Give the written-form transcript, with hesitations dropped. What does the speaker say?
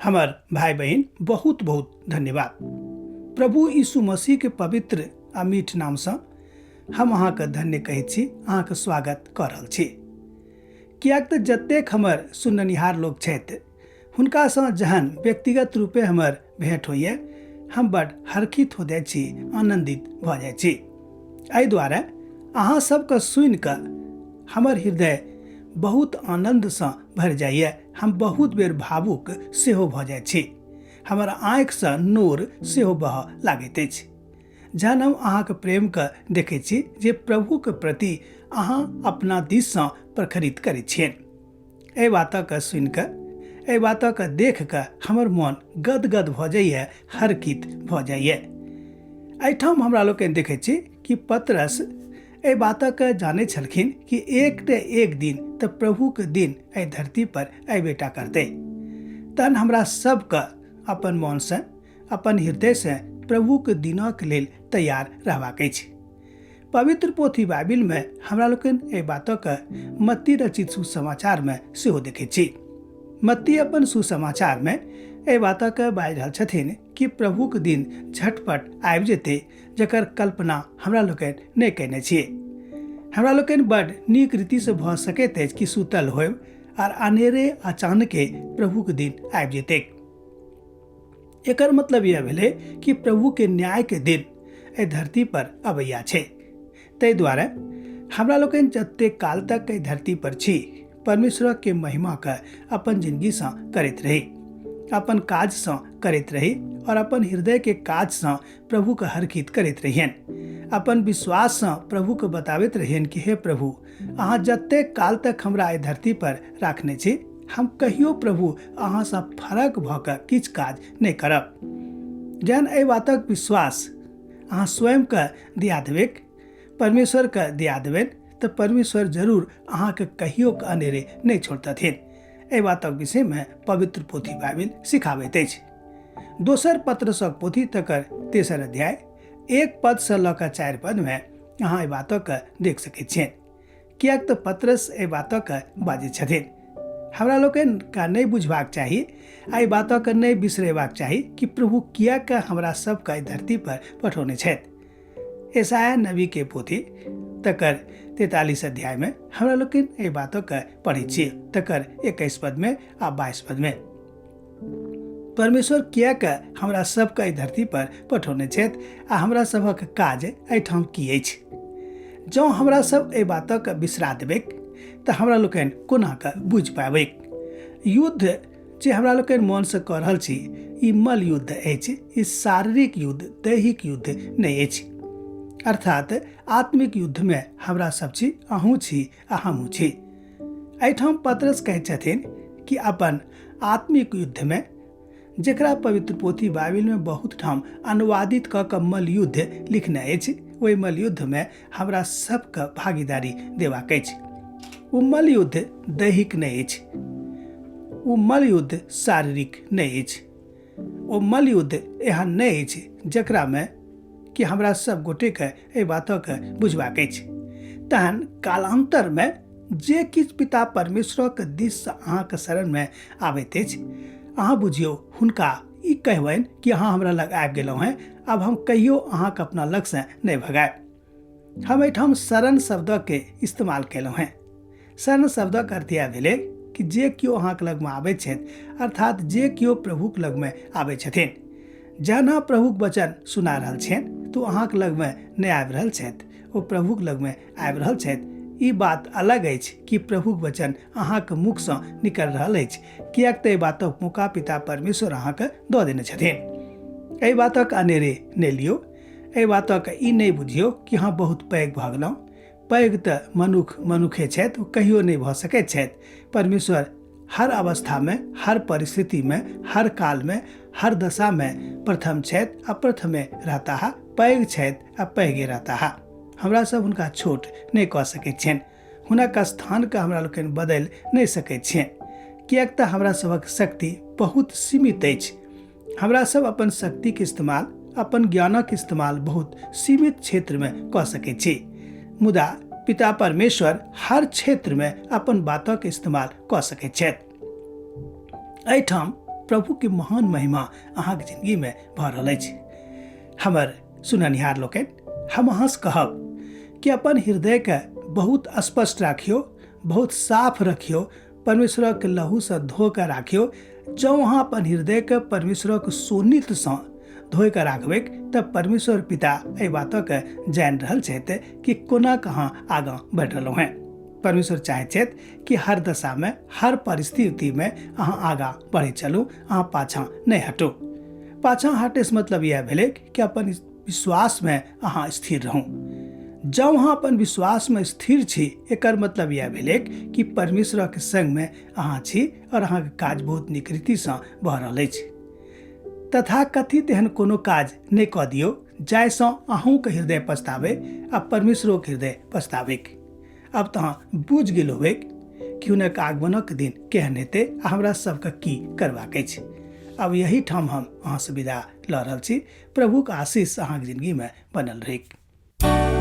हमर भाई बहिन, बहुत बहुत धन्यवाद। प्रभु यीशु मसीह के पवित्र आ मीठ नामसँ हम अहाँके धन्य कहैत छी, अहाँके स्वागत कऽ रहल छी। किएक तऽ जतेक हमर सुननिहार लोक छथि, हुनकासँ जहन व्यक्तिगत रूपे हमर भेँट होइए, हम बड हर्षित हो जाइ छी, आनन्दित भऽ जाइ छी। एहि दुआरे अहाँ सबके सुनिकऽ हमर हृदय बहुत आनन्दसँ भरि जाइए। हम बहुत बेर भावुक सेहो भऽ जाइ छी, हमर आँखिसँ नोर सेहो बहऽ लागैत अछि जहन हम अहाँके प्रेमके देखै छी जे प्रभुके प्रति अहाँ अपना दिससँ प्रखरित करै छियनि। एहि बातके सुनिकऽ, एहि बातके देखिकऽ हमर मन गदगद भऽ जाइए, हरकित भऽ जाइए। एहिठाम हमरा लोकनि देखै छी कि पतरस एहि बातके जानै छलखिन कि एक तऽ एक दिन तऽ प्रभुके दिन एहि धरती पर अयबेटा करतै। तहन हमरा सबके अपन मनसँ, अपन हृदयसँ प्रभुके दिनक लेल तैयार रहबाक अछि। पवित्र पोथी बाइबिलमे हमरा लोकनि एहि बातक मत्ती रचित सुसमाचारमे सेहो देखैत छी। मत्ती अपन सुसमाचारमे एहि बातक बाजि रहल छथिन कि प्रभुक दिन झटपट आबि जेतै, जकर कल्पना हमरा लोकनि नहि कयने छियै। हमरा लोकनि बड नीक रीतिसँ भऽ सकैत अछि कि सुतल होयब आर अनेरे अचानके प्रभुक दिन आबि जेतैक। एकर मतलब यह भेलै कि प्रभुके न्यायके दिन एहि धरती पर अबैया छै। ताहि दुआरे हमरा लोकनि जतेक काल तक एहि धरती पर छी, परमेश्वरके महिमाके अपन जिंदगीसँ करैत रही, अपन काजसँ करैत रही और अपन हृदयके काजसँ प्रभुके हरखित करैत रहियनि। अपन विश्वाससँ प्रभुके बताबैत रहियनि कि हे प्रभु, अहाँ जतेक काल तक हमरा एहि धरती पर राखने छी, हम कहियो प्रभु अहाँसँ फरक भऽ कऽ किछु काज नहि करब। जहन एहि बातक विश्वास अहाँ स्वयंके दिया देबैक, परमेश्वरके दिया देबनि, तऽ परमेश्वर जरूर अहाँके कहियो के अनेरे नहि छोड़तथिन। एहि बातक विषयमे पवित्र पोथी बाइबिल सिखाबैत अछि। दोसर पत्रसक पोथी तकर तेसर अध्याय 1 पदसँ लऽ कऽ 4 पदमे अहाँ एहि बातके देख सकैत छियनि। किएक तऽ पत्रस एहि बातके बाजै छथिन। हमरा लोकनिके नहि बुझबाक चाही आ एहि बातके नहि बिसरेबाक चाही कि प्रभु किएक हमरा सबके एहि धरती पर पठौने छथि। यशायाह नबी के पोथी तकर 43 अध्यायमे हमरा लोकनि एहि बातके पढ़ै छियै, तकर 21 पदमे आ 22 पदमे। परमेश्वर किएक हमरा सबके एहि धरती पर पठौने छथि आ हमरा सभक काज एहिठाम की अछि? जँ हमरा सब एहि बातक बिसरा देबैक तऽ हमरा लोकनि कोना कऽ बुझि पाबैक? युद्ध जे हमरा लोकनि मनसँ कऽ रहल छी, ई मल युद्ध अछि, ई शारीरिक युद्ध, दैहिक युद्ध नहि अछि। अर्थात आत्मिक युद्धमे हमरा सब छी, अहूँ छी आ हमहूँ छी। एहिठाम पतरस कहैत छथिन कि अपन आत्मिक युद्धमे, जकरा पवित्र पोथी बाइबिलमे बहुत ठाम अनुवादित कऽ कऽ मल युद्ध लिखने अछि, ओहि मल युद्धमे हमरा सबके भागीदारी देबाक अछि। ओ मल युद्ध दैहिक नहि अछि, ओ मल युद्ध शारीरिक नहि अछि, ओ मल युद्ध एहन नहि अछि जकरामे कि हमरा सब गोटेके एहि बातके बुझबाक अछि। तहन कालान्तरमे जे किछु पिता परमेश्वरक दिससँ अहाँके शरणमे आबैत अछि, अहाँ बुझियौ हुनका ई कहबनि कि अहाँ हमरा लग आबि गेलहुँ हेँ, आब हम कहियो अहाँके अपना लगसँ नहि भगायब। हम एहिठाम शरण शब्दके इस्तेमाल केलहुँ हेँ। शरण शब्दक अर्थ इएह भेलै कि जे केओ अहाँके लगमे आबैत छथि, अर्थात जे केओ प्रभुक लगमे आबै छथिन, जहन अहाँ प्रभुक वचन सुना रहल छियनि तऽ ओ अहाँके लगमे नहि आबि रहल छथि, ओ प्रभुक लगमे आबि रहल छथि। ई बात अलग अछि कि प्रभुक वचन अहाँके मुखसँ निकलि रहल अछि, किएक तऽ एहि बातक मौका पिता परमेश्वर अहाँके दऽ देने छथिन। एहि बातक अनेरे नहि लियौ, एहि बातक ई नहि बुझियौ कि अहाँ बहुत पैघ भऽ गेलहुँ। पैघ तऽ मनुख मनुखे छथि, ओ कहियो नहि भऽ सकैत छथि। परमेश्वर हर अवस्थामे, हर परिस्थितिमे, हर कालमे, हर दशामे प्रथम छथि आ प्रथमे रहताह, पैघ छथि आ पैघे रहताह। हमरा सब हुनका छोट नहि कऽ सकैत छियनि, हुनक स्थानके हमरा लोकनि बदलि नहि सकैत छियनि, किएक तऽ हमरा सभक शक्ति बहुत सीमित अछि। हमरा सब अपन शक्तिके इस्तेमाल, अपन ज्ञानक इस्तेमाल बहुत सीमित क्षेत्रमे कऽ सकैत छी, मुदा पिता परमेश्वर हर क्षेत्रमे अपन बातक इस्तेमाल कऽ सकैत छथि। एहिठाम प्रभुके महान महिमा अहाँके जिन्दगीमे भऽ रहल अछि। हमर सुननिहार लोकनि, हम अहाँसँ कहब कि अपन हृदयके बहुत स्पष्ट राखियौ, बहुत साफ रखियौ, परमेश्वरक लहूसँ धो कऽ राखियौ। जँ अहाँ अपन हृदयके परमेश्वरक शोणितसँ धोइ कऽ राखबै तऽ परमेश्वर पिता एहि बातके जानि रहल छथि कि कोना कहाँ आगाँ बढ़ि रहलहुँ हेँ। परमेश्वर चाहैत छथि कि हर दशामे, हर परिस्थितिमे अहाँ आगाँ बढ़ैत चलू, अहाँ पाछाँ नहि हटू। पाछाँ हटैसँ मतलब इएह भेलै कि अपन विश्वासमे अहाँ स्थिर रहू। जँ अहाँ अपन विश्वासमे स्थिर छी, एकर मतलब इएह भेलै कि परमेश्वरक सङ्गमे अहाँ छी आओर अहाँके काज बहुत नीक रीतिसँ भऽ रहल अछि। तथा कथित एहन कोनो काज नहि कऽ दियौ जाहिसँ अहूँके हृदय पछताबै आ परमेश्वरोके हृदय पछताबै। अब तऽ अहाँ बुझि गेल होबै कि हुनक आगमनक दिन केहन हेतै आ हमरा सबके की करबाक अछि। अब यही ठाम हम अहाँसँ विदा लऽ रहल छी। प्रभुक आशीष अहाँके जिंदगीमे बनल रहै।